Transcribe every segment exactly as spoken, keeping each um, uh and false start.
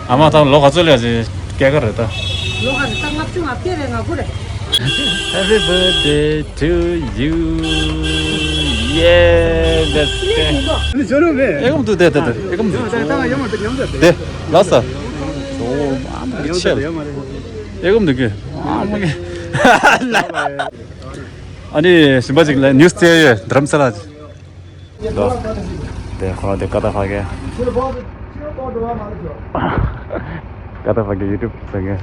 ཨ་མ་ད་ལོ་ག་ཚོད་ལས་ཀྱི་སྐྱེས་ཀ་རེད་ད། ལོ་ག་རེད་ད། ལྔ་བཅུ་ང་བརྒྱད་རེད། ང་དགུ་རེད། Happy birthday to you. Yeah, that's it. ཨེ་གོམ་དུ་དེ་དེ་དེ་ཨེ་གོམ་དུ་དེ་ལ་ས་ཨེ་གོམ་དུ་གི་ཨ་མ་གི་ཨ་ནི་ཞིམ་པ་ཅིག་ལ་ནིའུ་སི་བཙལ་ཡོད། རྡ་རམ་ས་ལ། ལོ། དེ་ཁོ་རང་དེ་ཀ་ཏ་ཧྥ་གི། ཀ་ཏ་ཧྥ་གི་ཡུ་ཊུབ་ཟེར་གི།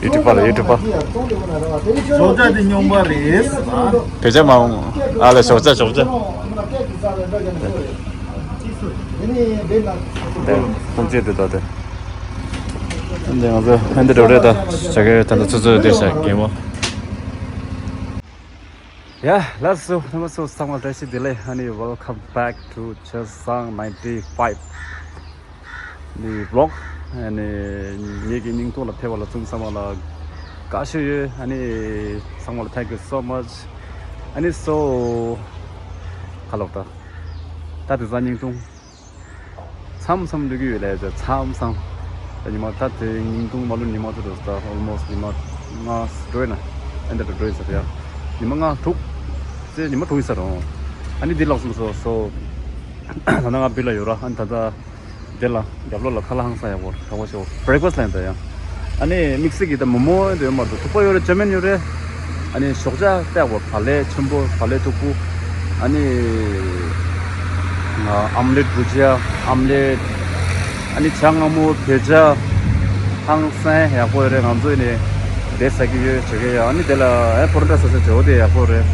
ཡུ་ཊུབ་པ་ལ་ཡུ་ཊུབ་པ། ཞོགས་ཇ་དེ་སྨྱོན་པ་རེད། བོད་ཇ་མ་འོང་། ཨ་ལས་ཞོགས་ཇ་ཞོགས་ཇ། དེ་ཁུང་ཚིག་དེ་ད་དེ། འདི་ང་ཚོ་ཧན་དེ་འགྲོ་རེད་ད། ཞོགས་ཀས་ད་ལྟ་ཚོད་ཚོད་དེ་བྱ་གི་མོ། ཡ་ལགས་སོ། རྣམ་པ་ཚོ་ཚང་མ་བཀྲ་ཤིས་བདེ་ལེགས། ཨ་ནི་welcome back to Chesang ninety-five ནི་vlog། ཨ་ནི་ངེད་ཀྱི་སྙིང་ཐོག་ལ་ཕེབས་པ་ལ་ཚང་མ་ཚང་མ་ལ་དགའ་ཤོས་ཡོད། ཨ་ནི་ཚང་མ་ལ་thank you so much། ཨ་ནི་so། ཁ་ལོག་ད། ད་དེ་ཚང་སྙིང་ཐུང་། མཚམས་མཚམས་འགྲིག་གི་ཡོད་ལས་ཀྱང་མཚམས་མཚམས། ད་ཉི་མ་ད་དེ་ཉིན་ཐུང་མ་ལོ་ཉི་མ་ཚོ་འགྲོ་ད་almost ཉི་མ་ལྔ་འགྲོ་ཡིན་ན། ཨ་འདི་འགྲོ་འགྲོ་ཡིན་ས་རེད་ཡ། ཉི་མ་ལྔ་དྲུག་ཚེ་ཉི་མ་དྲུག་ཡིན་ས་རེད། ཨ་ནི་འདི་ལགས་སོ་སོ་སོ། ད་ནང་ང་བི་ལ་ཡོད་ར། ཨ་ནི་ད་ད་དེ་ལ་རྒྱབ་ལོགས་ལ་ཁ་ལག་ཧང་སང་ཡག་པོ་ཡག་པོ་ཞིག breakfast ལ་ཡིན་ད་ཡ། ཨ་ནི་དམིགས་བསལ་གྱི་ད་མོ་མོ་དེ་ཡོད་མ་རེད། ཐུག་པ་ཡོད་རེད། ཅོ་མིན་ཡོད་རེད། ཨ་ནི་ཞོགས་ཇ་སྟེགས་པ་བག་ལེབ་ཆེན་པོ་བག་ལེབ་མཐུག་པོ། ཨ་ནི་ཨམ་ལེ་ཊི་བུ་ཇ་ཨམ་ལེ་ཊི། ཨ་ནི་ཇ་མངར་མོ་བོད་ཇ། ཧང་སང་ཡག་པོ་ཡོད་རེད། ང་ཚོ་ནི་དེ་ཟ་གི་ཡོད་བྱེད་ཀྱི་ཡོད། ཨ་ནི་དེ་ལ་ཨེ་པོ་རོ་ཊ་ཟ་ས་བྱེད་འོ་དེ་ཡག་པོ་རེད།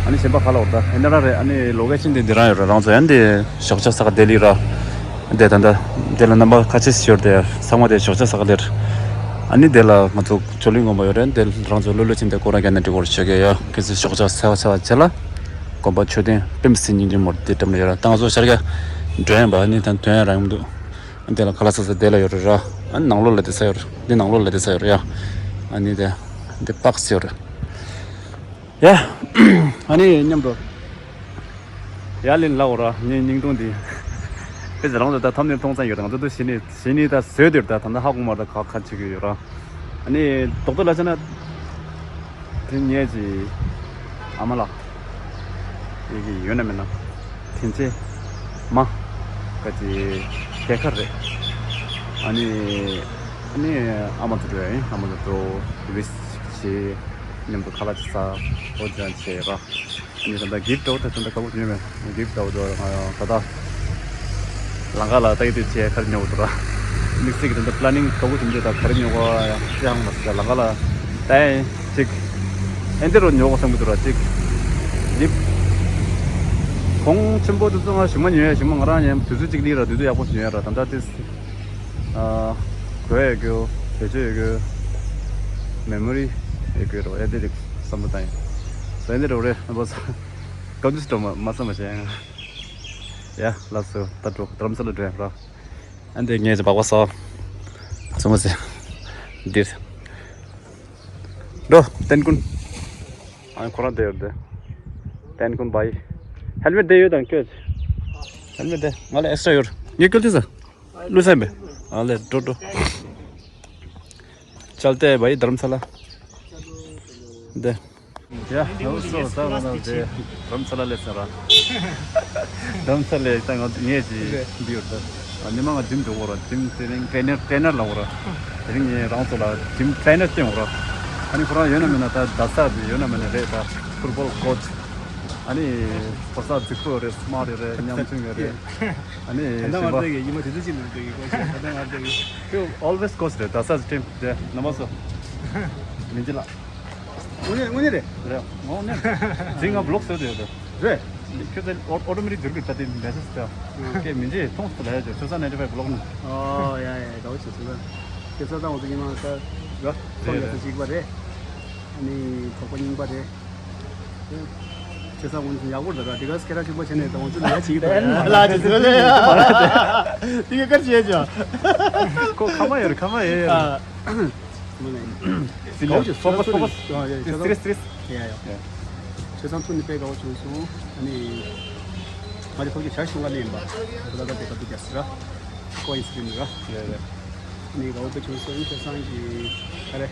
ཨ་ནི་གཞན་པ་ག་ལ་འོ་ད་ཨེ་འདྲ་རང་རེད། ཨ་ནི་ལོ་ཀེ་ཤན་དེ་འདི་རང་ཡོད་རེད། རང་ཚོ་ཡང་དེ་ཞོགས་ཇ་ཟ་ག་དེ་ལི་ར། དེ་ད་ལྟ་དེ་ལ་རྣམ་པ་ཁ་ཆེ་ཞིག་ཡོད་དེ་ཚང་མ་དེ་ཞོགས་ཇ་ཟ་ག་དེར། ཨ་ནི་དེ་ལ་ང་ཚོ་ཆོས་གླིང་དགོན་པ་ཡོད་རེད། དེ་རང་ཚོ་ལྷོད་ལྷོད་ཕྱིན་དེ་སྐོར་ར་རྒྱག་ན་འགྲིག་གོ་རེད། ཆོས་རྒྱལ་ཡ་ཁྱེད་ཚོས་ཞོགས་ཇ་ཟ་བ་ཟ་བ་བྱས་ལ་དགོན་པ་མཆོད་རྟེན་པེམ་སི་སྙིང་རྗེ་མོར་དེ་འགྲམ་ལ་ཡོད་ར། ད་ང་ཚོ་ཤར་རྒྱག་འགྲོ་ཡིན་པ། ཨ་ནི་ད་དོན་རང་ཡོང་འདུག་དེ་ལ་ཁ་ལག་ཟ་ས་དེ་ལ་ཡོད་རེད་ར། ཨ་ནི་ནང་ལོགས་ལ་དེ་ས་ཡོད་རེད། འདི་ནང་ལོགས་ལ་དེ་ས་ཡོད་རེད་ཡ། ཨ་ནི་དེ་འདི་པགས་ཡོད་རེད། ཡ། ཨ་ནི་མཉམ་དུ། ཡ་ལིན་ལ་འོ་ར་ངའི་སྙིང་ཐུང་འདི། ཁྱེད་ཚོ་རང་ཚོ་ད་ཐམ་ནེལ་མཐོང་ཙང་ཡོད་རེད། ང་ཚོ་ད་གཞི་ནས་གཞི་ནས་ད་བཟོས་དེར་ད་ད་ལྟ་ཧ་གོ་མ་རེད། ད་ག་ག་བྱེད་ཀྱི་ཡོད་ར། ཨ་ནི་རྡོག་རྡོག་ལ་ཆ་ན། དེ་ངེད་ཀྱི་ཨ་མ་ལགས་ཡི་གེ་ཡོད་ན་མེད་ན་དེ་ཚེ་མ་ག་ཅི་རྒྱལ་ཁ་རེད། ཨ་ནི་ཨ་ནི་ཨ་མ་ཚོ་འགྲོ་ཡ་ཡིན། ཨ་མ་ཚོ་འགྲོ་བིས་ཅིག་བྱེད། མཉམ་དུ་ཁ་ལག་ཅིག་ཟ། འོ་དེ་འདྲ་བྱེད་ར། ཨ་ནི་ད་ལྟ་གིབ་ཊི་འདྲ་བོ་ད་ད་ལྟ་དགའ་པོ་ཉོས་མེད། གིབ་ཊི་འདྲ་བོ་འགྲོ་ང་ད་ལྟ་ལམ་ཁ་ལ་ལྟ་གི་དུས་ཆེ་ག་རེ་ཉོ་དགོས་འདུག་ར། དམིགས་བསལ་གྱི་ད་ལྟ་པི་ལ་ནིང་དགའ་པོ་བྱུང་དུས་ད་ག་རེ་ཉོ་དགོས་ཡ་ཅི་ཧང་མ་ཟེར། ལམ་ཁ་ལ་ལྟ་ཡིན་ཅིག་ཨེ་འདི་རུ་ཉོ་དགོས་བསམ་གི་འདུག་ར། ཅིག་ལིབ་གོང་ཆེན་པོ་དེ་ཚོ་ང་ཞིག་མ་ཉོ་ཡ། ཞིག་མ་ང་རང་ཉོ་དུས་ཚོད་ཅིག་ལི་ར། དུས་ཚོད་ཡག་པོ་ཞིག་ཉོ་ཡ་ར། ད་ལྟ་དེ་ཨ་གོ་ཡ་ཡོད་གི་བེད་སྤྱོད་ཡོད་གི་མེ་མོ་རི་ཡོད་གི་ར། ཨེ་འདི་རིགས་བསམ་བློ་བཏང་ཡིན། ཨེ་འདི་རུ་རེད། ཨ་བ་ས་ག་འདུས་འགྲོ་མ་མ་བསམ་པ་བྱས་ཡ། ལགས་སོ། ད་འགྲོ་རྡ་རམ་ས་ལ་འགྲོ་ཡ་ར། ཨ་འདི་ངས་ཅི་སྦག་སྦག་ཟ། ཚང་མ་ཟེར། འདིར། འགྲོ་ཏན་ཀུན། ཨ་ཁོ་རང་དེ་ཡོད་དེ། ཏན་ཀུན་བའི། ཧེལ་མེད་དེ་ཡོད་དང་སྐྱོད། ཧེལ་མེད་དེ་ང་ལ་ཨེག་སི་ཊྲ་ཡོད། ངས་སྐྱོད་དེ་ཟ། ལུས་སེམས་པས། ཨ་ལས་འགྲོ་འགྲོ། ཅལ་ཏེ་བའི་དྷ་རམ་ས་ལ། འདི། ཡ་ཧོ་སོ་ད་ང་དང་དེ་དྷ་རམ་ས་ལ་སླེབས་སོང་ར། དྷ་རམ་ས་ལ་ད་ང་ངས་ཅི་འདི་ཡོད་ད། ཉི་མ་ང་ཇིམ་འགྲོ་གོ་ར། ཇིམ་དེ་རིང་ཏྲེ་ནར་ཏྲེ་ནར་ལ་འོ་ར། དེ་རིང་ངས་རང་ཚོ་ལ་ཇིམ་ཏྲེ་ནར་སྟོན་འོ་ར། ཨ་ནི་ཁོ་རང་ཡོད་ན་མེད་ན་ད་རྡ་ས་དེ་ཡོད་ན་མེད་ན་རེད་ད། ཕུཊ་བོལ་ཀོ་ཆི། ཨ་ནི་ཕོ་གསར་རྫིག་པོ་ཡོད་རེད། སི་མ་ཊི་ཡོད་རེད། ཉམ་ཆུང་ཡོད་རེད། ཨ་ནི་ད་ལྟ་ང་ཚོ་གི་ཉི་མ་དེ་ཚོ་ཅི་ནས་འདུག་གི་ཀོ་ཆི་ད་ལྟ་ང་ཚོ་གི་ཁྱོད་ཨོལ་ཝེས་ཀོ་ཆི་རེད། རྡ་ས་ཊིམ་དེ་ན་མ་སོ། མིན་ཅི་ལ། དངོས་གནས་དངོས་གནས་རེད། རེད་ངོ་ནས་ཇི་ང་བི་ལོག་བཟོས་ཡོད་རེད། རེད། ཁྱོད་ཚོ་ཨོ་ཨོ་ཊོ་མེ་ཊིག་འགྱུར་གི་ད་དེ་མེ་སེ་ཇི་ད། ཀྱེ་མིན་ཅི་མཐོང་སོང་ལ་ཡ་ཅོ་ཆོས་སང་ནའིན་ཊི་ཕའིབ་བི་ལོག་ནས། ཨོ་ཡ་ཡ་དགའ་བོ་བྱེད་སོང་ད། ཁྱེད་ཚོ་ད་ང་ཚོ་ཉི་མ་ད་ར་ཐོག་ཡ་ཚོ་གཅིག་པ་རེད། ཨ་ནི་གྲོགས་པོ་རྙིང་པ་རེད། ཁྱེད་ཚོ་ངོ་ནས་ཡག་པོ་རེད་ད་ར། དེ་ག་སྐད་གྲགས་ཆེན་པོ་བྱས་ནས་ད་ང་ཚོ་ལ་ཡ་བྱེད་ཀྱི་ད་ར། ལ་ཅི་ཚོད་ལས་ཡ། དེ་ག་གར་བྱེད་ཅོ། ཁོ་ཁ་མ་ཡོད་རེད། ཁ་མ་ཡོད་ཡོད་རེད། Focus, focus. Serious, serious. Yeah, yeah. ཆོས་ཚང་ཐུག་ནས་དཔེ་དགའ་བོ་བྱུང་སོང་། ཨ་ནི་ང་ཚོ་ཐོག་གི་ཞག་གསུམ་ཀ་ལེན་པ་ད་ལྟ་དེ་ག་དུས་རྒྱག་སྲིད་ར། ཀོ་ཨིན་སི་ཌེན་ཊི་རེད། རེད་རེད། ནི་ག་བོ་པ་ཆུང་སོན་ཁྱེད་ཚང་གི་ཨ་རེ།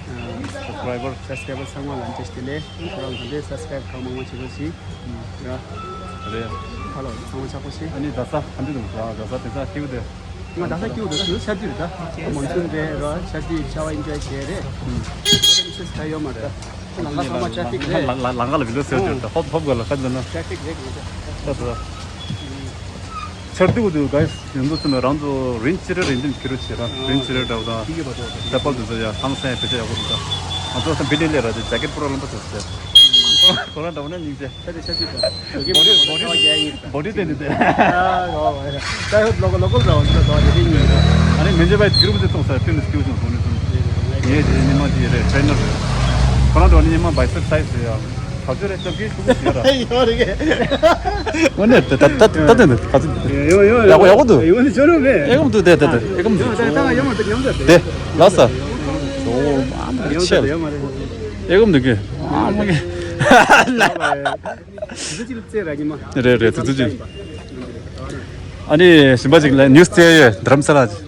སབ་སི་ཀ་རའི་བར། སབ་སི་ཀ་རའི་བར་ཚང་མ་ལ་འདྲེ་ཞིག་ལས་ཁོ་རང་ག་འདྲེ་སབ་སི་ཀ་རའི་བར་གང་མང་མང་བྱེད་རོགས་ཞིག་ར། རེད། ཧ་ལོ་ཚང་མ་ཆགས་པོ་ཞིག་ཨ་ནི་རྡ་ས་ག་འདྲེ་འདུག་ར། རྡ་ས་དེ་ཚ་སྐྱིད་པོ་དེ། ང་རྡ་ས་སྐྱིད་པོ་འདུག་ད་ཆར་དུས་རེད། ད་མོན་སུན་རེད་ར། ཆར་དུས་ཤ་བ་ཨིན་ཇོའི་བྱས་རེད། ཨ་ཡོད་མ་རེད། ལམ་ཁ་ཚང་མ་ཊ་ཕིག་རེད། ལམ་ཁ་ལ་བི་ལོ་སེལ་ཏེ་ཧོབ་ཧོབ་ག་ལ་ཁ་འཛིན་ན། ཊ་ཕིག་རེད་གི་ད། ཆར་དུས་དུ་ག་ཡོང་འདུག་ཚུལ་ན་རང་ཚོ་རིན་ཅི་རེ་རིན་ཅི་ཁྱི་རུ་བྱེད་ར། རིན་ཅི་རེ་འདྲ་བ་དང་ཤ་པལ་དུ་ཚོ་ཡ་ཧང་སང་བེད་སྤྱོད་ཡག་པོ་འདུག་ད་ང་ཚོ་སམ་བི་ཏི་ལས་ར་དེ་ཇེ་ཀེད་པུ་ར་ལམ་པ་ཚོ་ཟེར། ཁོ་རང་འདྲ་བ་ན་སྙིང་རྗེ། ཆ་དེ་ཆ་ཅིག་ད། བོ་ཌི་བོ་ཌི་བོ་ཌི་བསྟན་ཏེ་དེ། ཨ་ལོ་ལོ་ལོ་ལོ་ལོ་ལོ་ལོ་ལོ་ལོ་ལོ། ཨ་ནི་མེན་ཇེ་བའི་གི་རུམ་དེ་ཐོང་ས་ཕིན་སྐྱོ་ཅུང་སོང་ནས་སོང་། ངས་དེ་ཉི་མ་དེ་རེད་ཊེ་རེ་ནར་རེད། ཁོ་རང་འདྲ་བ་ནི་ཉི་མ་བའི་སེབ་སའི་ཛི་ཡ། ད་ཚོད་རེད་སྐྱབས་ཀྱི་ཤུགས་ཡོད་ར། ཡོད་རེད། འོ་ནས་ད་ད་ད་ད་ད་ད་ད་ཡོད་ཡོད་ཡག་པོ་ཡག་པོ་འདུག་ཡོད་ནི་ཅོ་རུ་མེད། ཨེ་གམ་འདུག་དེ་དེ་དེ་ཨེ་གམ་འདུག་ད་ད་ཡོད་མ་རེད་ཡོད་མ་རེད། དེ་ལ་ས། ཨོ་ཨ་མ་གི་ཆེ། ཡོད་མ་རེད། ཨེ་གམ་འདུག་གི་ཨ་མ་གི། དེ་ཚོ་ཅི་ལ་རྩེ་ར་ཉི་མ། རེད་རེད་དེ་ཚོ་ཅི། ཨ་ནི་ཞིམ་པ་ཅིག་ལ་ནིའུ་སི་རྩེ་ཡོད་དྷ་རམ་ས་ལ་ཅིག་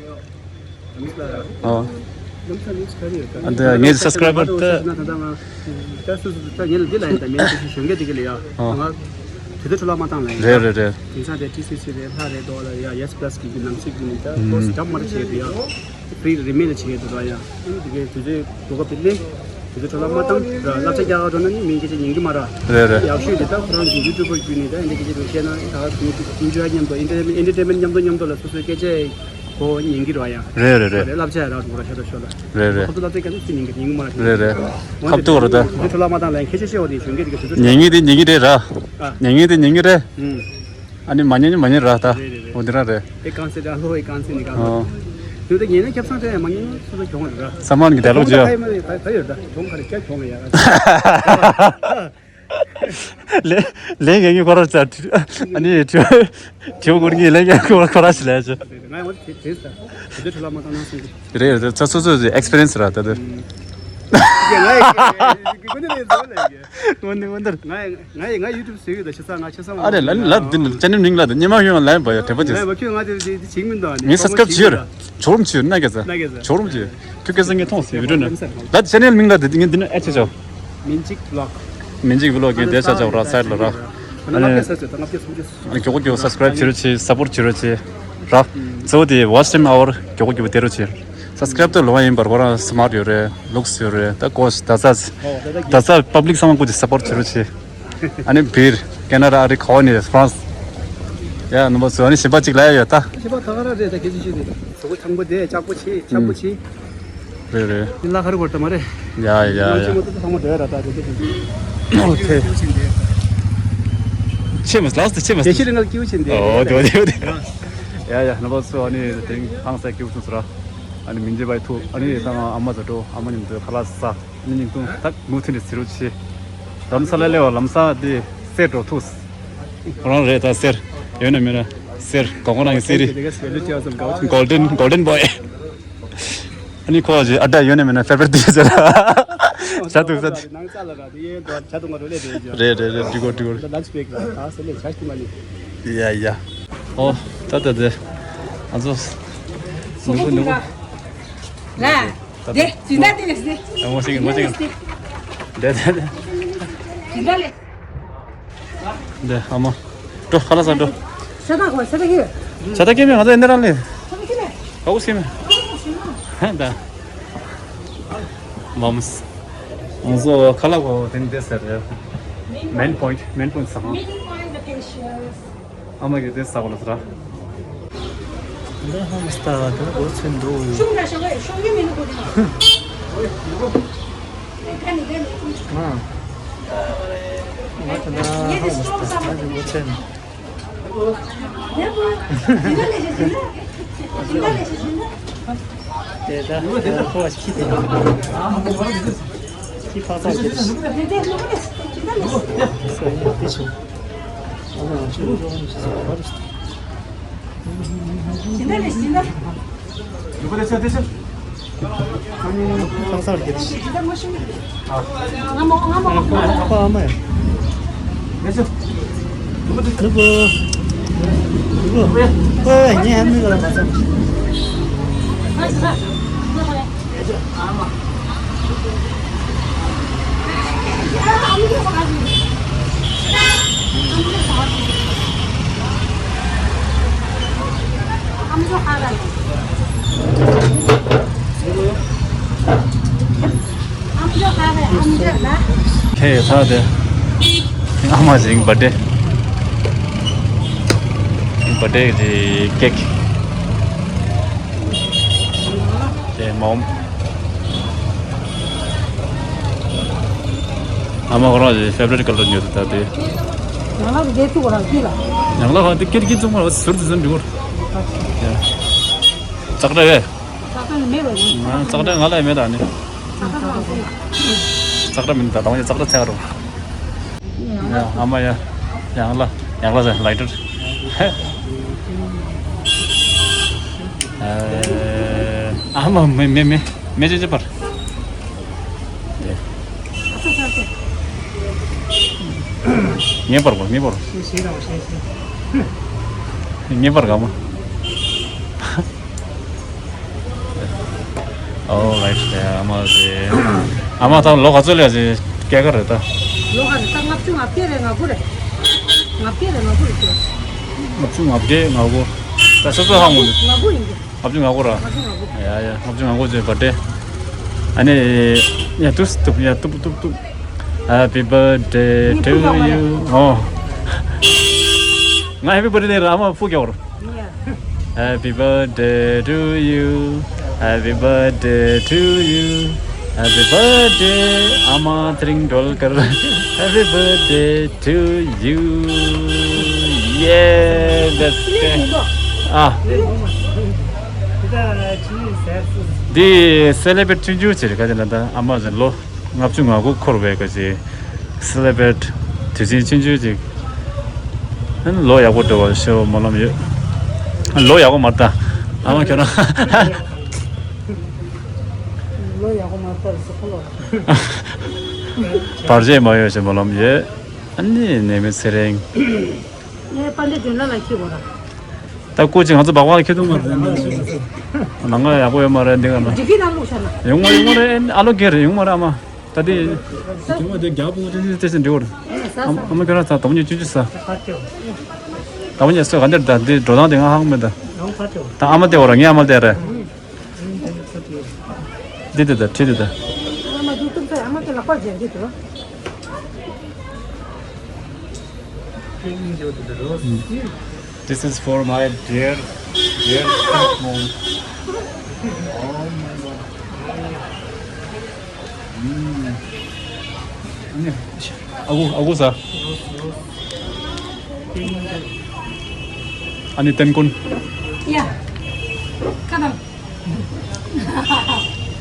ཨོ། ཨ་འདི་ངའི་སབ་སི་ཀ་རའི་བར་ད། ད་སོ་སོ་ད་ངས་ལ་འདི་ལ་ཡིན་ད་མེད་ཅིག་གཞོན་སྐྱེས་དེ་གི་ལ་ཡ། ཨོ། ང་དུས་ཚོད་འཕྲོ་བརླག་མ་བཏང་ལ་ཡིན། རེད་རེད་རེད། དེང་སང་དེ་ཊི་སི་སི་རེད་ལྷ་རེད་དོ་ལ་ཡ་ཡེ་སི་པ་ལ་སི་གི་ནང་སྲིད་ཀྱི་ནི་ད་ཀོ་སི་ཌབ་མ་རེད་བྱས་དེ་ཡ། ཕི་རི་རི་མེན་ལ་བྱེད་ཀྱི་འདུག་ད་ཡ། ཨ་ནི་དེ་གའི་དུས་ཚོད་གོ་སྐབས་དེ་ལེན། དུས་ཚོད་འཕྲོ་བརླག་མ་བཏང་། བསླབ་བྱ་རྒྱག་ག་འགྲོ་ན་ནི་མི་སྐད་ཆ་ཉན་གྱི་མ་ར། རེད་རེད། ཡག་ཤོས་དེ་ད་ཁོ་རང་གི་ཡུ་ཊུབ་པར་བརྒྱུད་ནས་ད་འདི་སྐད་ཆ་དེ་བཤད་ན་ད་ཨེན་ཇོའི་མཉམ་དུ་ཨེན་ཊར་ཊེན་མེན་ཊི་མཉམ་དུ་མཉམ་དུ་ལ་སོ་སོའི་སྐད་ཆ་གོ་ཉན་གྱི་ར་ཡ། རེད་རེད་རེད། རེད་བསླབ་བྱ་ཡ་རག་འགྲོ་ར་ཤ་ད་ཤོ་ལ། རེད་རེད། ཁོ་ཚོ་བསླབ་བྱ་རྒྱག་ན་སུ་ཉན་གྱི་ཉན་གྱི་མ་ར། རེད་རེད། ཁབ་ཏུ་བར་ད། དུས་ཚོད་འཕྲོ་བརླག་མ་བཏང་ལ་ཡ་ཁྱེད་ཆ་ཤེས་བ་དེ་གཞོན་སྐྱེས་དེ་ག་དུས་ཚོད་འཕྲོ་བརླག་ཉན་གྱི་དེ་ཉན་གྱི་རེད་ར། ཨ། ཉན་གྱི་དེ་ཉན་གྱི་རེད། ཨུམ། ཨ་ནི་མ་ཉན་ནི་མ་ཉན་ར་ད། རེད་རེད་རེད། འོ་འདི་རང་རེད། དེ་གང་སེ་ར་ལོ་ཡི་གང་སེ་ནི་གང་ཨོ། ལོ། དེ་ཉན་ན་ཁྱབ་སང་རེད་མ་ཉན་ན་སོ་སོ་གྱོང་རེད་ར། ས་མང་གི་དེ་ལོ་གྱོང་ཇི་ད་ཡོད་ད་གྱོང་ག་རེ་སྐྱ་གྱོང་ཡ། ལས་ལས་ངན་གྱི་ཁོ་ར་ཙ་ཨ་ནི་དྲི་དྲི་བ་གོ་ངེས་ལས་ངན་ཁོ་ར་ཁོ་ར་ཞིག་ལས་ཅི། ང་ཡང་དེ་དེ་ད་དེ་ཚོ་ལ་མ་བཏང་ན་སོང་གི། རེད་རེད་ད་སོ་སོ་སོ་སོའི་ཨེག་སི་པི་རི་ཡན་སི་ར་ད་དེ། ང་ཡི་ཀུན་ནས་ལས་ཟོ་ལས་ཀྱི། ངོ་ནི་ངོ་འདིར། ང་ཡི་ང་ཡི་ང་ཡུ་ཊུབ་བཟོས་ཡོད་ད་ཆ་ཚང་ང་ཆ་ཚང་ཨ་རེ་ལ་ལ་འདི་ནི་ཅན་ནེལ་མིང་ལ་དེ་ཉི་མ་ཡོང་ལ་བ་ཡ་དྲེད་པ་ཅིག་ང་ཡི་བ་ཁྱོད་ང་དེ་དེ་བྱིང་མིན་ད་ནི་ངས་སབ་སི་ཀ་རབ་བྱས་ཡོད་ར། ཇོ་རུམ་བྱས་ཡོད་ན་ག་ས། ན་ག་ས། ཇོ་རུམ་བྱས་ཡོད། ཁྱོད་ག་ས་ངས་མཐོང་སི་བི་ཌིའོ་ན། ལ་ཅན་ནེལ་མིང་ལ་དེ་ངས་འདི་ནི་ཨེ་ཆེ་ཆོ། མིན་ཅིག་བི་ལོག་མིན་ཅིག་བི་ལོག་གི་དེ་ཆ་ཆོ་ར་སའིཌ་ལ་ར། ཨ་ནི་ཨ་ནི་མགྱོགས་པོ་མགྱོགས་པོ་སབ་སི་ཀ་རབ་བྱེད་རོགས་བྱེད། སབ་པོར་བྱེད་རོགས་བྱེད་ར། གཙོ་བོ་དེ་ཝ་ཆི་ཊའིམ་ཨ་ཝར་མགྱོགས་པོ་མགྱོགས་པོ་སྟེར་རོགས་བྱེད། སབ་སི་ཀ་རབ་དེ་ལོ་མ་ཡིན་པར་ཁོ་རང་སི་མཱར་ཡོད་རེད། ལུགས་སི་ཡོད་རེད། ད་ཀོ་ཆི་ད་ས་ད་ས་པབ་ལིག་ཚང་མ་ཀོ་ཆི་སབ་པོར་བྱེད་རོགས་བྱེད། ཨ་ནི་བིར་ཀེ་ན་ཌ་ཨ་རི་ཁ་བ་ནི་ཧྥ་རན་སི། ཡ་ནུ་བ་སུ་ཨ་ནི་ཞིམ་པ་གཅིག་ལ་ཡ་ཡོད་ད། ཞིམ་པ་ད་ག་ར་རེད་ད་ཁྱེད་ཚོ་ཤེས་རེད། གཟུགས་པོ་ཐང་པོ་དེ་ལྕགས་པོ་ཆེ་ཆབ་པོ་ཆེ། རེད་རེད། འདི་ལ་ཁ་རུ་བོར་ད་མ་རེད། ཡ་ཡ་ཡ། ཆེན་མོ་ད་ཚང་མ་འདྲ་ར་ད་དེ་དེ་དེ། ཨོ་ཁེ། ཆེ་མ་ལགས་སུ་ཆེ་མ། དེ་ཤི་རི་ངལ་སྐྱིད་པོ་ཆེ་འདི། ཨོ་དེ་དེ་དེ། ཡ་ཡ་ནུ་བ་སུ་ཨ་ནི་དེང་ཧང་སང་སྐྱིད་པོ་ཆུང་སུ་ར། ཨ་ནི་མིན་ཇེ་བའི་ཐུ་ཨ་ནི་ད་ང་ཨ་མ་ཛ་འགྲོ་ཨ་མ་ཉིམ་དུ་ཁ་ལག་ཟ། ནི་ཉིན་ཐུང་ཐག་མུ་མཐུད་ནས་ཟེར་རོགས་བྱེད། རྡ་རམ་ས་ལ་སླེབས་པ་ལམ་སང་དེ་སེར་འགྲོ་ཐུག་ཁོ་རང་རེད་ད་སེར། ཡོད་ན་མེད་ན་སེར་གོ་གོ་རང་གི་སེར་རི། གོལ་ཌེན་གོལ་ཌེན་བོའི། ཨ་ནི་ཁོ་ཅི་ཨ་ད་ཡོད་ན་མེད་ན་ཕེ་ཕེར་དེ་ཟེར། ཇ་འཐུང་ས་དེ། རེད་རེད་རེད་འགྲིག་གོ་འགྲིག་གོ། ཡ་ཡ། ཨོ་ད་ད་དེ། ང་ཚོ། ནུ་བོ་ནུ་བོ། ལ། དེ་སྦྱིན་བདག་དེ་ལས་ཟེར། ཨ་ངོ་ཤེས་ངོ་ཤེས། དེ་དེ་དེ། སྦྱིན་བདག་ལས། དེ་ཨ་མ། འགྲོ་ཁ་ལག་ཟ་འགྲོ། ས་ཐག་གོ་ས་ཐག་གི། ས་ཐག་གི་མེད་ང་ཚོ་ཨེ་འདྲ་རང་ལས། ས་ཐག་གི་ལས། ག་གོ་ཤེས་མེད། ཧ་ད། མམ་སི། ང་ཚོ་ཁ་ལག་གོ་དེ་འདྲ་ཟེར་རེད། མེན་པོ་ཡིན་ཊི་མེན་པོ་ཡིན་ཊི་ཟ་ཁང་། ཨ་མ་གིས་དེ་ཟ་གོ་ལ་ཟེར། འདི་ཧ་མ་སྟ་དུ་གོ་ཚུན་འདུག་ཤུགས་འདྲ་ཤོག་ཤོག་ཡོད་མིན་གོ་དེ་ན། ང་ང་ད་ན་ཧ་མ་སྟ་ད་གོ་ཚུན། དེ་ད་དེ་ཁོ་ཁྱི་དེ་ཁྱི་ཕག་ཚང་དེ་སོ་ཡིན་དེ་ཆུ། ཨ་ནི་ང་ཚོ་ལོ་ངོ་ཞིག་ཟ་བར་ཁང་གསར་གྱི་རེད། ཨ་ཕ་ཨ་མ་ཡ། ནུ་བོ། ནུ་བོ། ཨེ་ངས་ཧ་མི་ག་ལ་མ་བསམ། ཁེ་ཚ་དེ། ཨ་མ་ཞིག་བར་ཌེ། བར་ཌེ་གི་ཀེག་དེ་མོམ། ཨ་མ་ཁོ་རང་གི་ཕེ་ཝ་རིཊ་ཀ་ལར་ཉོས་འདུག་ད་དེ། ཉང་ལག་དེ་ཚུགས་རང་ཀི་ལ། ཉང་ལག་ཧ་དེ་ཀིར་ཀིར་ཚུགས་མ་ཟུར་དུ་ཟིན་འགྲོ། ཙག་སྒྲ་བས། ཙག་སྒྲ་མེད་པ་ཡིན། ཙག་སྒྲ་ང་ལ་མེད་ད་ནི། ཙག་སྒྲ་མིན་ད་དང་ཙག་སྒྲ་ཚེ་རུ། ཡ་ཨ་མ་ཡ། ཡང་ལ་ཡང་ལ་ཟེར་ལའི་ཊར། ཨ་མ་མེ་མེ་མེ་མེ་ཅེ་ཅེ་པར། ངེས་པར་གོ་ངེས་པར། ངེས་པར་ག་མ། ཨོ་རའིཊ། ཨ་མ་ཟེ། ཨ་མ་ད་ལོ་ག་ཚོད་ལས་ཟེ་སྐྱེས་ཀ་རེད་ད། ལོ་ག་རེད་ད། ལྔ་བཅུ་ང་བརྒྱད་རེད། ང་དགུ་རེད། ང་བརྒྱད་རེད། ང་དགུ་རེད་ཀྱི། ལྔ་བཅུ་ང་བརྒྱད་ང་དགུ། ད་སོ་སོ་ཧ་མོ། ང་དགུ་ཡིན་གྱི། ལྔ་བཅུ་ང་དགུ་ར། ལྔ་བཅུ་ང་དགུ། ཡ་ཡ་ལྔ་བཅུ་ང་དགུ་ཟེ་བར་ཌེ། ཨ་ནི། ཡ་ཏུབ་ཏུབ་ཡ་ཏུབ་ཏུབ་ཏུབ། Happy birthday to you. ཨོ། ང་ཧེ་པི་བར་ཌེ་ར་ཨ་མ་ཕུ་ཀྱོར། Happy birthday to you. Happy birthday to you. Happy birthday. ཨ་མ་ཚེ་རིང་སྒྲོལ་དཀར། Happy birthday to you. Yeah, that's it. ཨ། འདི་སེ་ལེ་བྲེཊ་ཆུང་ཆུང་ཅིག་རེད་ག་དེ་ན་ད་ཨ་མ་ཟེ་ལོ། ལྔ་བཅུ་ང་དགུ་འཁོར་བའི་ག་ཅིག་སེ་ལེ་བྲེཊ་དུས་ཆེན་ཆུང་ཆུང་ཅིག་ཨ་ནི་ལོ་ཡག་པོ་འགྲོ་བར་ཤོག་སྨོན་ལམ་ཡོད། ལོ་ཡག་པོ་མ་རེད་ད། ཨ་མ་ཁྱོད་རང་། ལོ་ཡག་པོ་མ་རེད་ཟེར་ཁོ་ལོ། བར་ཆད་མ་ཡོང་ཞེས་སྨོན་ལམ་ཡོད། ཨ་ནི་ནད་མེད་ཚེ་རིང་། ངས་པ་འདྲེ་དོན་ལ་ལ་ཁྱི་བོ་ར། ད་སྐུ་མཁྱེན། ང་ཚོ་སྦག་སྦག་ལ་ཁྱེར་འདུག་མ་རེད། ནང་ང་ཡག་པོ་ཡོད་མ་རེད་འདི་ག་ན། འགྲིག་གི་ནང་ལོག་ཤ་ན། ཡོང་མ་ཡོང་མ་རེད། ཨ་ལོ་སྒེར་རེད། ཡོང་མ་རེད་ཨ་མ། ད་དེ། ཡོང་མ་དེ་རྒྱག་པོ་ཏི་ཏི་ཏི་ཏི་འདྲི་བར། ཨ་མ་ཁྱོད་རང་ཚ་དོམ་ཉི་ཅུ་ཅུ་ས། དོམ་ཉི་སོ་ག་འདིར་ད་འདི་འགྲོ་སྟངས་དེ་ང་ཧང་མེད་ད། ད་ཨ་མ་དེ་བར་ངའི་ཨ་མ་དེ་རེད། འདི་དེ་ད་ཁྲི་དེ་ད། ཨ་མ་དེ་ཏུམ་ཚ་ཨ་མ་དེ་ལག་པ་རྒྱན་གྱི་འདུག This is for my dear, dear stepmom. Oh my God. ཨ་ཁུ་ཨ་ཁུ་ཟ། ཨ་ནི་ཏན་ཀུན། ཡ། ཁ་དང་།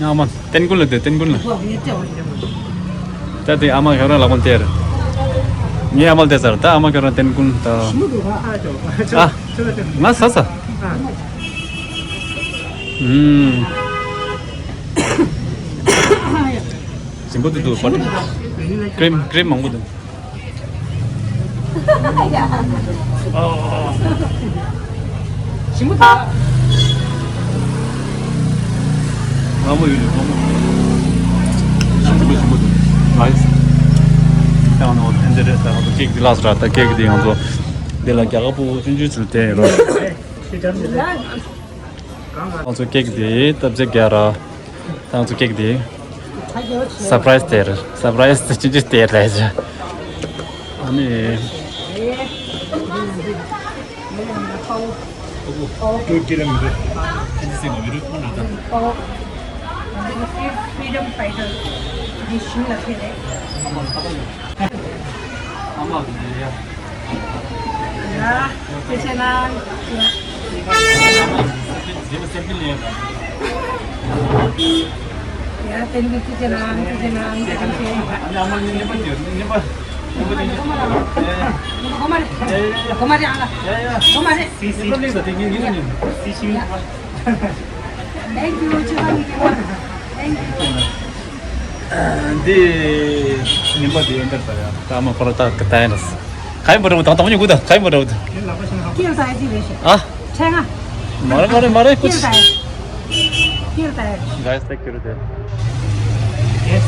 ཨ་མ་ཏན་ཀུན་ལ་དེ་ཏན་ཀུན་ལ། ད་དེ་ཨ་མ་ཁྱོད་རང་ལག་པ་སྟེར། ངའི་ཨ་མ་སྟེར་ཚར། ད་ཨ་མ་ཁྱོད་རང་ཏན་ཀུན་ད། ཨ། ང་ཟ་ཟ། ཨུམ། ཞིམ་པོ་འདུག་འདུག་པ། ཀྲིམ་ཀྲིམ་མང་པོ་འདུག་ཞིམ་པོ་འདུག་སྔ་མོ་ཡོད་རེད། སྔ་མོ། ཞིམ་པོ་ཞིམ་པོ་འདུག་ནའིས། ད་ང་ཚོ་ཨེ་འདི་རེད། ད་ང་ཚོ་ཀེག་འདི་ལགས་ར། ད་ཀེག་འདི་ང་ཚོ་འདི་ལ་རྒྱ་གར་ཕྲུ་གུ་ཆུང་ཆུང་ཚོ་དེ་རོ། ང་ཚོ་ཀེག་དེ་སྟབས་བདེ་རྒྱག་ར། ང་ཚོ་ཀེག་དེ་སར་པ་རའི་སི་དེ་རེད། སར་པ་རའི་སི་དེ་ཅི་ཅི་དེ་རེད། ཨ་ནི། Freedom fighter. ཨ་མ་ཡ། ཡ། ཁྱེད་ཆེ་ན། ཡ། ཡ། ཐེན་ཀིའུ། ཁྱེད་ཆེ་ན། ཁྱེད་ཆེ་ན། ཨ་མ་ནི་ནི་པ་ཅི་ནི་པ། གོ་མ་རེ། གོ་མ་རེ་ཨ་ལ། གོ་མ་རེ། སི་སི། སི་སི། Thank you. Thank you. འདི་ཉིན་པ་འདི་ཨེ་འདྲ་ད་ཡ། ད་མ་ཁོ་ར་ད་ག་ད་ཡ་ན། ག་ཡིན་པ་འདྲ་བོ་དང་དང་ཉིན་གུ་ད་ག་ཡིན་པ་འདྲ་བོ་ད། ཁྱེད་ལག་པ་ཤེས་ན་ཧ་གོ། ཨ། ཆེ་ང་། མ་རེད་མ་རེད་མ་རེད། ཀིར་ད་ཡ། ཀིར་ད་ཡ། Guys, take care of them. Yes.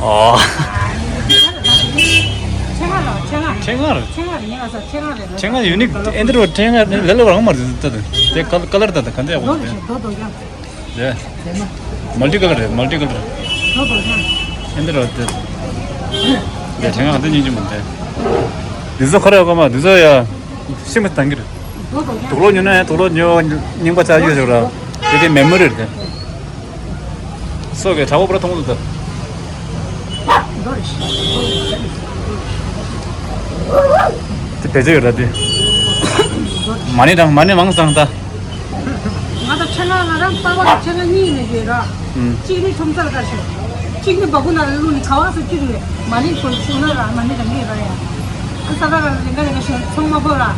ཨོ། ཆེ་ང་ལ་ཆེ་ང་། ཆེ་ང་རེད། ཆེ་ང་རེད། ངས་ལ་ས་ཆེ་ང་རེད། ཆེ་ང་ཡུ་ནིག་ཨེ་འདི་རུ་ཆེ་ང་རེད། ལེ་ལོ་རང་མ་རེད། ད་དེ་ཀ་ལར་ད་ད་ག་འདྲ་ཡག་པོ་རེད། རྡོ་རྡོ་ཡང་། ལེ། མལ་ཊི་ཀ་ལར་རེད། མལ་ཊི་ཀ་ལར། རྡོ་རྡོ་ཡང་། ཨེ་འདི་རུ་དེ། ལེ་ཆེ་ང་དེ་སྙིང་རྗེ་མོ་དེ། འདི་ཚོ་ཁ་རེ་ཡག་པོ་མ་འདི་ཚོ་ཡ། ཤི་མི་ཐང་གི་རེད། དུག་ལོག་ཉོ་ན་ཡང་དུག་ལོག་ཉོ་རྙིང་པ་ཆགས་ཡོད་ཟེར་ར། དེ་དེ་མེ་མོ་རི་རེད་དེ། སོ་གི་དྲ་བོ་པུ་ར་མཐོང་གི་འདུག་ད། དེ་བེད་སྤྱོད་ཡོད་ར་དེ། མ་ཎི་དང་མ་ཎི་མང་བཟང་ད། ང་ད་ཆ་ན་ང་རང་པ་བ་ཆ་ན་གཉིས་ནས་ཡོད་ར། ཨུམ། གཅིག་ནི་ཁྲོམ་སར་བཀར་ཤོག་གཅིག་ནི་བ་ཀུ་ན་ལ་ལུ་ནི་ག་བ་སུ་གཅིག་རེད། མ་ཎི་ཁོ་ཤུ་ན་ར་མ་ཎི་རང་གི་ར་ཡ། ཨ་ས་ར་ར་རེ་འགའ་རེ་འགའ་ཤོད་ཚོང་མ་བོ་ར། ཨ་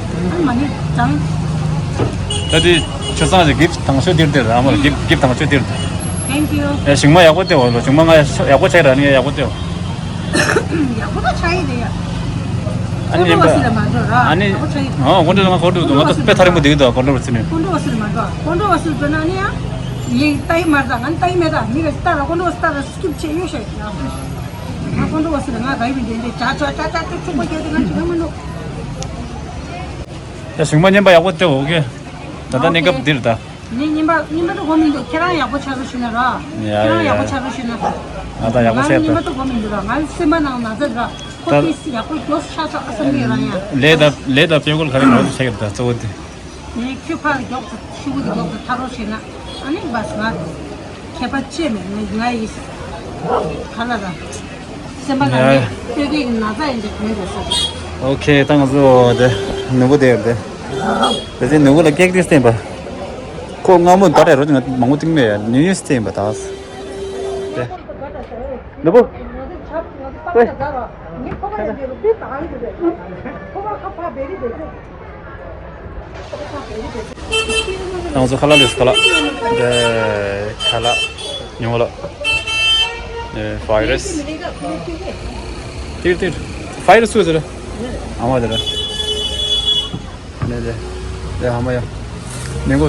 མ་ཎི་དང་། ད་དེ་ཆོས་སང་ཞིག་གིབ་དང་ཤོད་དེར་དེར་ཨ་མ་གིབ་གིབ་དང་ཤོད་དེར། Thank you. ཨེ་ཞིང་མ་ཡག་པོ་སྟེ་འོ་ལོ། ཞིང་མ་ང་ཡག་པོ་ཆགས་ར་ནི་ཡག་པོ་སྟེ་འོ། ཡག་པོ་ད་ཆགས་ཡི་རེད་ཡ། ཨ་ནི་ཀོན་ཀྲོ་བར་སི་ལ་མ་འགྲོ་ར། ཨ་ནི་ཡག་པོ་ཆགས་ཡི། ཨོ་ཀོན་ཀྲོ་ང་ཀོན་ཀྲོ་འདུག་ང་ད་དཔེ་ཐག་རིང་པོ་བསྡད་ཀྱི་འདུག་ཀོན་ཀྲོ་བར་སི་ནས། ཀོན་ཀྲོ་བར་སི་ལ་མ་འགྲོ། ཀོན་ཀྲོ་བར་སི་ལ་འགྲོ་ན་ཨ་ནི་ཡ། ཡིན་ལྟ་ཡི་མ་རེད་ད། ང་ལྟ་ཡི་མེད་ད། མི་རེ་ལྟ་ར་ཀོན་ཀྲོ་བར་སི་ལྟ་ར་སི་ཀིབ་བྱས་ཡོད་ཤག་ཡ། ང་ཀོན་ཀྲོ་བར་སི་ལ་ང་དགའ་ཡི་མི་འདུག་འདི་ཅ་ཅ་ཅ་ཅ་ཅ་ཚུགས་པ་རྒྱག་དེ་ང་ཅི་ག་མི་འདུག་ད་ཞིང་མ་ཉན་པ་ཡག་པོ་སྟེ་འོ་ཀེ། ད་ལྟ་གནས་སྐབས་འདིར་ད། ངས་ཉན་པ་ཉན་པ་ད་གོ་མི་འདུག་ཁྱེད་རང་ཡག་པོ་ཆགས་རོགས་ཞུ་ན་ར། ཡ་ཁྱེད་རང་ཡག་པོ་ཡ། ཆགས་རོགས་ཞུ་ན། ང་ད་ཡག་པོ་ང་ཆགས་ཉན་པ་ད། ད་གོ་མི་འདུག་ར། ང་སེམས་པ་ནང་ན་ཚ་ར། ཁོ་ད་ཏིས་ཡག་པོ་མགྱོགས་ཆགས་ཆོག་ཨ་བསམ་གི་ར་ཡ། ལས་ད་ལས་ད་དཔེ་སྐོར་ག་རེ་ང་ཚོ་ཆགས་ཀྱི་རེད་ད་གཙོ་བོ་དེ། ངས་ཁྱོད་ཕར་མགྱོགས་ཚ་ཤུ་གུ་དེ་མགྱོགས་ཚ་ཐག་རོགས་བྱས་ན། ཨ་ནི་བས་ང་ཁྱད་པར་ཅི་མེད། ངས་ང་ཡིས་ག་ལ་ར། སེམས་པ་ལ་ཡ། ནི་ལྟོས་ཀའི་ན་ཚ་ཡིན་དེ་གོན་དགོས་ས་རེད། ཨོ་ཁེ། ད་ང་ཚོ་དེ་ནུ་བོ་དེ་དེ། དེ་ཚེ་ནུ་བོ་ལ་ཀེག་དེ་བསྟན་པ། ཁོ་སྔ་མོ་ད་རེ་རོ་ང་མང་པོ་བཏིང་མེད་ཡ། ནིའུ་ཡར་བསྟན་པ་ད། དེ། ནུ་བོ། ཨོའི། ང་ཚོ་ཁ་ལག་ལས་ཁ་ལག་འདི་ཁ་ལག་ཉོ་ལ། ཨེ་ཕ་རའི་རའི་སི། ཏིར་ཏིར། ཕ་རའི་རའི་སི་ཟེར། ཨ་མ་དེ་ར། ནེ་དེ། དེ་ཧ་མ་ཡ། ནེ་གོ།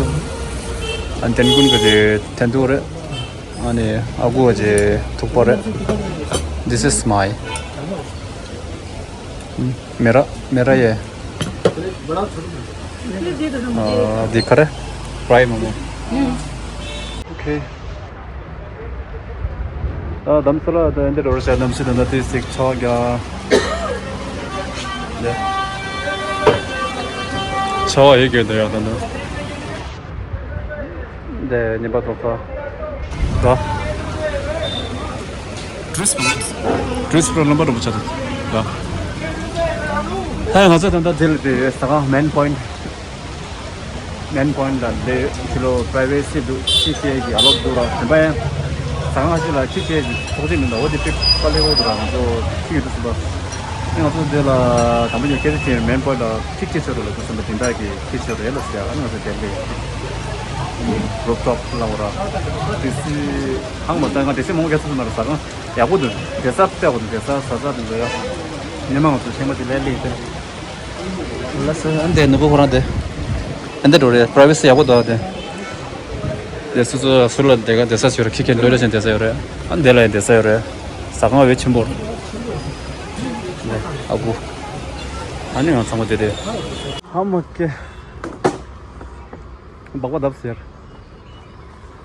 ཨན་ཏན་ཀུན་གི་དེ་ཐན་ཏུ་རེད། ཨ་ནི་ཨ་ཁུ་བ་ཅེ་ཐུག་པ་རེད། This is my. मेरा मेरा ये। ཨ་འདི་ག་རེ། fried momo. Okay. ད་དམ་སྲི་ལ་ད་འདི་རོ་ཤ་དམ་སྲི་ད་ད་དེ་སིག་ཆོག་ག་ལེ། ཆོག་ཡེ་གེ་ད་ཡ་ད་ད། འདི་ཉིན་པ་ཐོག་ཁ། ད། Principal རིན་པོ་ཆེ་ད། ད་ང་ཚོ་ད་ལྟ་འདི་ལ་དེ་ཟ་ཁང་main point. main point ལ་འདི་ཕྱི་ལོགས་privacy འདུག་ཅི་བྱེད་ཀྱི་ཨ་ལོག་འདུག་ར། དེ་འདྲ་ཡང་ཟ་ཁང་ཞིག་ལ་ཅི་བྱེད་ཀྱི་ཚོགས་ཆེན་མི་འདུག་འོ་དེ་པིག་པ་ལེ་བོ་འདུག་ར། ང་ཚོ་ཅི་ཡོད་དུ་སུ་པ། ཨེ་ང་ཚོ་འདི་ལ་དང་པོ་ཉོ་སྐད་ཆ་བྱས། main point ལ་ཁྲིག་ཅི་ཆོད་རེད་ལ་དུ་སུ་པ་དེ་འདྲ་གི་ཁྲིག་ཆོད་རེད་ལ་ཟེར། ཨ་ནི་ང་ཚོ་དེ་ལས་rooftop ལ་འོ་ར། དེ་སི་ཧང་མ་ད་ང་དེ་སི་མོ་ག་ཚོད་མ་ར་ཟ་ཁང་ཡག་པོ་འདུག་དེ་ས་ལྟ་དགོས་འདུག་དེ་ས་ཟ་ས་དེ་འདྲ་ཡ། ཉི་མ་ང་ཚོ་ཆེན་མ་དེ་ལས་ལས་དེ། ལགས་སོ། ཨ་འདི་ནུ་བོ་ཁོ་རང་དེ། ཨ་འདི་འགྲོ་རེད། privacy ཡག་པོ་འདུག་དེ། དེ་སུ་སུ་སུ་ལ་དེ་ག་དེ་ས་ཞོར་ཁྱི་ཁྱི་ལོས་ལོས་བཞིན་དེ་ས་ཡོད་རེད། ཨ་འདི་ལ་ཡང་དེ་ས་ཡོད་རེད། ཟ་ཁང་བས་ཆེན་པོ་རེད། ཨ་བུ། ཨ་ནི་ང་ཚང་མ་དེ་དེ། ཧ་མ་ཀེ། སྦག་སྦག་བརྡབས་ཟེར།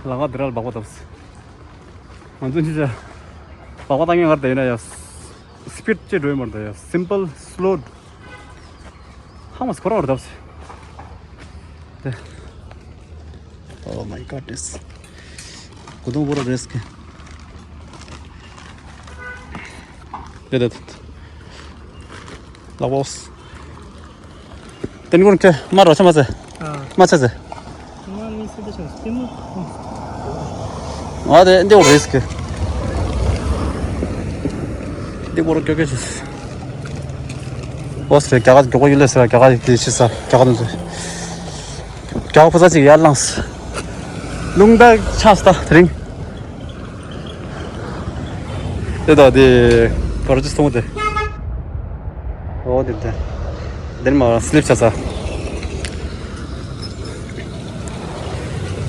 ལ་ང་དེ་ར་ལ་སྦག་སྦག་བརྡབས་ཟེར། ང་ཚོ་ཅི་བྱ། སྦག་སྦག་བཏང་ངེས་ངར་དེ་ཡིན་ན་ཡ། speed ཅེས་འགྲོ་ཡི་མར་ད་ཡ། simple slow. ཧ་མ་སྐོར་བར་བརྡབས་ཟེར། དེ། Oh my God, this. གོ་དོང་བོ་ར་རེས་ཀེ། དེ་དེ་དེ། ལག་པོ། དེ་ནི་ཀུན་ཁེ་མ་རོ་ཆ་མ་ཟེ། ཨ། མ་ཆ་ཟེ། ང་ནི་སུ་དེ་ཆ་སྟེ་མོ། ཨ་དེ་འདི་འོ་རེས་ཀེ། འདི་བོ་རོ་ཀེ་ཀེ་ཆེ། ཨོ་སི་རེ་རྒྱ་གར་མགྱོགས་པོ་ཡུལ་ལས་སེ་ར་རྒྱ་གར་གྱི་ཤི་ས་རྒྱ་གར་ནང་ཚུད། རྒྱ་གར་ཕོ་ས་ཅིག་ཡར་ལངས། རླུང་རྟ་ཆགས་སོང་ད་དེ་རིང་། དེ་དང་དེ་ག་རེ་ཅིག་སོང་དེ། ཨོ་དེ་དེ། དེར་མ་སི་ལིབ་ཆགས་ས།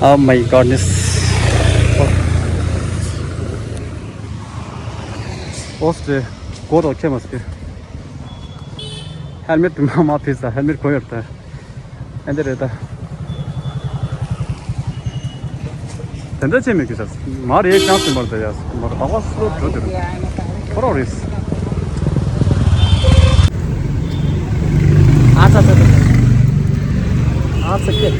Oh my goodness. ཨོ་སི་ཀོ་ཏོ་ཁེ་མ་སི་ཀེ། ཧེལ་མེཊ་མ་མ་ཕིས་ད་ཧེལ་མེཊ་གོ་ཡོད་ད། ཨེ་འདི་རེད་ད། དེ་འདྲ་བྱས་མེད་ཀི་ས། མ་རེད་ཅང་སེ་མར་ད་ཡ། མར་ད་བ་སུ་འགྲོ་དེ་རུ། ཁོ་རང་རེད། ཨ་ཚ་ཚ་ཚ། ཨ་ཚ་ཀེ།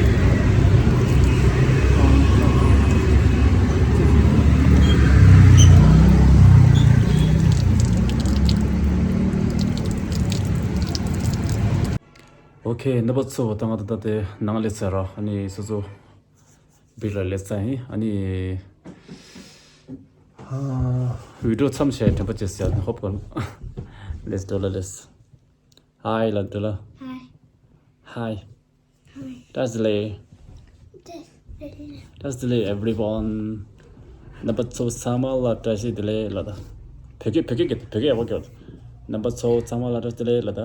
ཨོ་ཁེ། རྣམ་པ་ཚོ་ད་ང་ད་ལྟ་དེ་ནང་སླེབས་ཚར་ར། ཨ་ནི་སོ་སོ་བིར་ལ་སླེབས་ཚར་ཡིན། ཨ་ནི་ཨ་བི་ཌི་ཡོ་མཚམས་བཞག་དྲན་པ་བྱས་ཟེར་ཧོབ་གོ། ལེས་ཌོ་ལར་ལེས། ཧའི་ལ་ཌོ་ལར། Hi. Hi. Hi. Hi. That's the lay. That's the lay. That's the lay, everyone. རྣམ་པ་ཚོ་ཚང་མ་ལ་བཀྲ་ཤིས་བདེ་ལེགས་ལ་ད། བོད་སྐད་བོད་སྐད་བོད་སྐད་ཡག་པོ་སྐྱོར། རྣམ་པ་ཚོ་ཚང་མ་ལ་བཀྲ་ཤིས་བདེ་ལེགས་ལ་ད།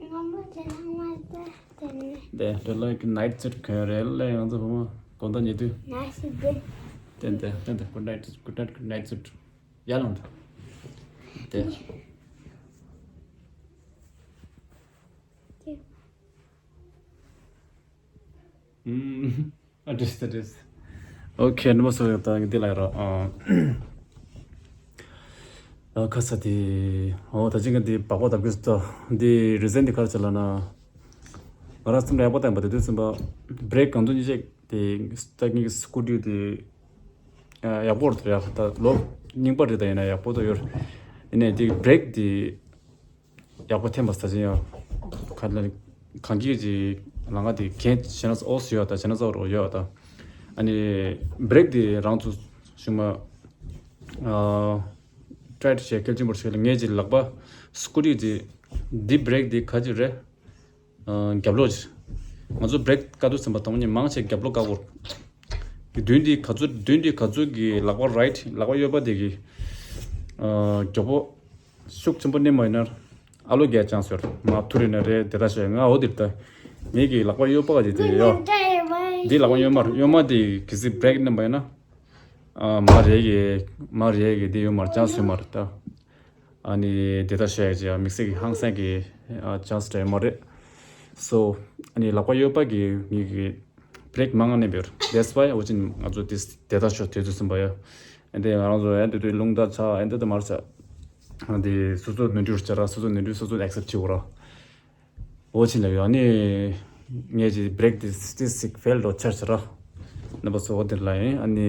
ང་མ་དེ་ལ་ང་ད་དེ་ནས། དེ་དེ་ལ་གི་ནའིཊ་སུཊ་གོན་རེད་ལས་ཡང་ཚོ་བུ་མོ་དགོང་དག་ཉལ་དུས། ནའིཊ་སུཊ་དེ། དེ་དེ་དེ་དེ་གུཌ་ནའིཊ་གུཌ་ནའིཊ་གུཌ་ནའིཊ་སུཊ་ཡར་ལངས་དང་། དེ། དེ། ཨུམ། ཨ་འདྲེས་ད་འདྲེས། ཨོ་ཁེ། རྣམ་པ་ཚོ་ད་འདི་ལ་ཡོད་ར། ཨ་ཁ་ས་དེ། ཨོ་ད་ཅིང་ག་འདི་སྦག་སྦག་བརྡབ་གི་སྟོ། འདི་རི་ཛན་འདི་ག་རེ་ཟེར་ལབ་ན། ང་རང་སེམས་ལ་ཡག་པོ་བཏང་པ་དེ་དུས་ཙམ་པ། བྷི་རེག་གང་དུ་ཉིད་ཅེག་དེ་ད་ངེད་ཀྱི་སྐུ་དུས་དེ་ཡག་པོ་རེད་ཡ། ད་ལོ་རྙིང་པ་རེད། ད་ཡིན་ན་ཡག་པོ་ད་ཡོད། ཡིན་ནའི་དེ་བྷི་རེག་དེ་ཡག་པོ་འཐེན་པ་ད་ཅི་ཡང་ག་ལ་གང་གི་ཅི་ལང་ང་དེ་གན་བྱས་ན་ཨོ་སི་ཡོད་ད། བྱས་ན་ཨོ་རོ་ཡོད་ད། ཨ་ནི་བྷི་རེག་དེ་རང་ཚོ་ཞུ་མ་ཨ་ཊྲའི་བྱས་སྐད་ཆེན་པོ་བྱས་ལ་ངས་ཅི་ལག་པ་སྐུ་དུས་དེ་འདི་བྷི་རེག་དེ་ག་ཅི་རེད། རྒྱབ་ལོགས་ཀྱི། ང་ཚོ་བྷི་རེག་བཀག་དུས་ཙམ་པ་དང་པོ་ཉིད་མང་ཆེ་རྒྱབ་ལོགས་བཀག་གོ། མདུན་དེ་ག་ཚོད་མདུན་དེ་ག་ཚོད་ཀྱི་ལག་པ་རའིཊ་ལག་པ་གཡོན་པ་དེ་གི་རྒྱབ་པོ་ཤུགས་ཆེན་པོ་མནན་པ་ཡིན་ན་ཨ་ལོ་རྒྱག་ཅང་ཟེར་མ་ཐུར་ཡིན་ན་རེད། དེ་ད་ཤོད་ང་འོ་དེར་ད་ངེད་ཀྱི་ལག་པ་གཡོན་པ་ག་ཅིག་དེ་ཡོ། འདི་ལག་པ་གཡོན་མ་རེད། གཡོན་མ་དེ་གི་སི་བྷི་རེག་མནན་པ་ཡིན་ན་མ་རེད་གི་མ་རེད་གི་དེ་ཡོད་མ་རེད། ཅང་ཟེར་མ་རེད་ད། ཨ་ནི་དེ་ལྟར་བཤད་ཀྱི་དམིགས་བསལ་གྱི་ཧང་སང་གི་ཅང་སི་སྤྲད་མ་རེད། སོ་ཨ་ནི་ལག་པ་གཡོན་པ་གི་མི་གི་བྷི་རེག་མང་ང་ནས་བེར། That's why འོ་ཅིན་ང་ཚོ་དེ་དེ་ལྟར་ཤོད་དུས་ཚོད་ཟིན་པ་ཡོད། ཨ་འདི་ང་རང་ཚོ་ཨ་འདི་དུས་རླུང་རྟ་ཆགས་ཨ་འདི་དུ་མར་ཆགས། ཨ་འདི་སོ་སོ་ནོར་འཁྲུལ་བྱ་ར། སོ་སོ་ནོར་འཁྲུལ་སོ་སོ་ཨེག་སེབ་བྱེད་དགོས་ར། འོ་ཆེན་ལ་ཡོད། ཨ་ནི་ངས་ཀྱི་བྷི་རེག་དེ་སི་ཊི་སིག་ཕེལ་འགྲོ་ཆར་ཆ་ར། རྣམ་པ་ཚོ་འོ་དེ་ལ་ཡིན། ཨ་ནི་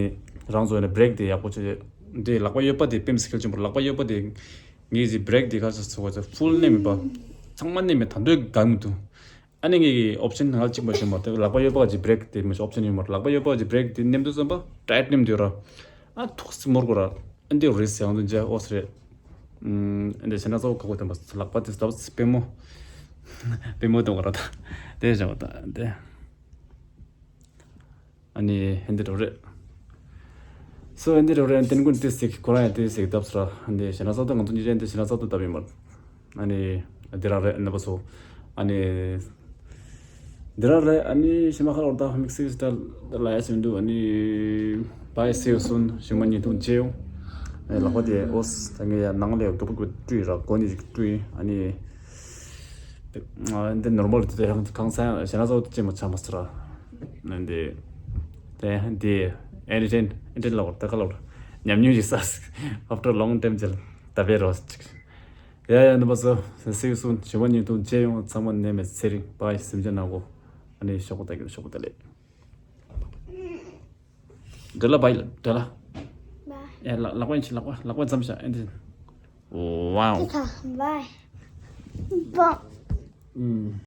རང་ཚོ་ནས་བྷི་རེག་དེ་ཡག་པོ་བྱེད། འདི་ལག་པ་གཡོན་པ་དེ་པེམ་སི་ཁེལ་ཆེན་པོ་ལག་པ་གཡོན་པ་དེ་ངས་ཀྱི་བྷི་རེག་དེ་ག་ཚོད་ཚོ་ག་ཚོད་ཕུལ་ནས་མིན་པ་ཚང་མ་ནས་མེད་ད་འདོད་དགའ་མི་འདུག་ཨ་ནི་ངས་ཀྱི་ཨོབ་ཆན་ང་གཅིག་མ་བྱེད་མ་ཐུབ། ལག་པ་གཡོན་པ་གི་བྷི་རེག་དེ་མི་ཤོག་ཨོབ་ཆན་ཡོད་མ་རེད། ལག་པ་གཡོན་པ་གི་བྷི་རེག་དེ་མནན་དུས་ཙམ་པ་ཊའིཊ་མནན་དུས་ར། ཨ་ཐུག་སི་མོར་གོ་ར། ཨ་འདི་རེད་ཟེར་ཡང་དུ་འཇལ་ཨོ་སི་རེད། ཨ་འདི་བྱས་ན་གཙོ་བོ་ག་གོ་དེ་མ་ལག་པ་དེ་སྟབས་པེ་མོ། པེ་མོ་དེ་གོ་ར་ད། དེ་བཞག་པ་ད་དེ། ཨ་ནི་ཨ་འདི་རོ་རེད། སོ་ཨ་འདི་རོ་རེད། ཏན་ཀུན་ཏི་སིག་ཁོ་རང་ཡང་ཏི་སིག་བཏབ་སོ་ར། ཨ་འདི་བྱས་ན་གཙོ་བོ་ང་ཚོ་གཉིས་ཆ་ཨ་འདི་བྱས་ན་གཙོ་བོ་བཏབ་ཡིན་མ་རེད། ཨ་ནི་འདི་རང་རེད་རྣམ་པ་ཚོ། ཨ་ནི་འདི་རང་རེད། ཨ་ནི་ཤི་མ་ཁ་ལོར་ད་དམིགས་བསལ་ད་ལ་ཡ་ཟིན་འདུག་ཨ་ནི་bye, see you soon. ཞུ་མ་ཉིན་ཐུང་ཅེ་ཡོང་། ཨ་ནི་ལག་པ་དེ་ཨོས་ད་ངས་ཡ་ནང་ལས་རྒྱུ་པོ་རྒྱུ་བཀྲུས་ར་སྒོ་ནས་ཅིག་བཀྲུས། ཨ་ནི་འདི་ནོར་མལ་དེ་དེ་རང་གང་ས་ཞེ་ན་ཚོ་ཅེ་མ་ཆ་མ་སི་ར། ཨ་ནི་དེ་འདི་ཨེ་ནི་ཊེན་ཨེ་ནི་ཊེན་ལོར་ད་ཁ་ལོར་ཉམས་མྱོང་ཞིག་ས་after long time ཅིག་ད་བེ་རོ་ཅིག་ཡ་ཡ་རྣམ་པ་ཚོ། See you soon. ཞུ་མ་ཉིན་ཐུང་ཅེ་ཡོང་། ཚང་མ་ནད་མེད་ཚེ་རིང་། bye. སེམས་ཅན་ནང་གོ། ཨ་ནི་ཤོག་གོ་ད་གི་ཤོག་གོ་ད་ལེ། འདྲ་ལ་bye ལ་འདྲ་ལ། bye. ཡ་ལག་ལག་པ་ཡིན་ཆི་ལག་པ་ལག་པ་མཚམས་བཞག་ཨེ་འདི། wow. bye. bye.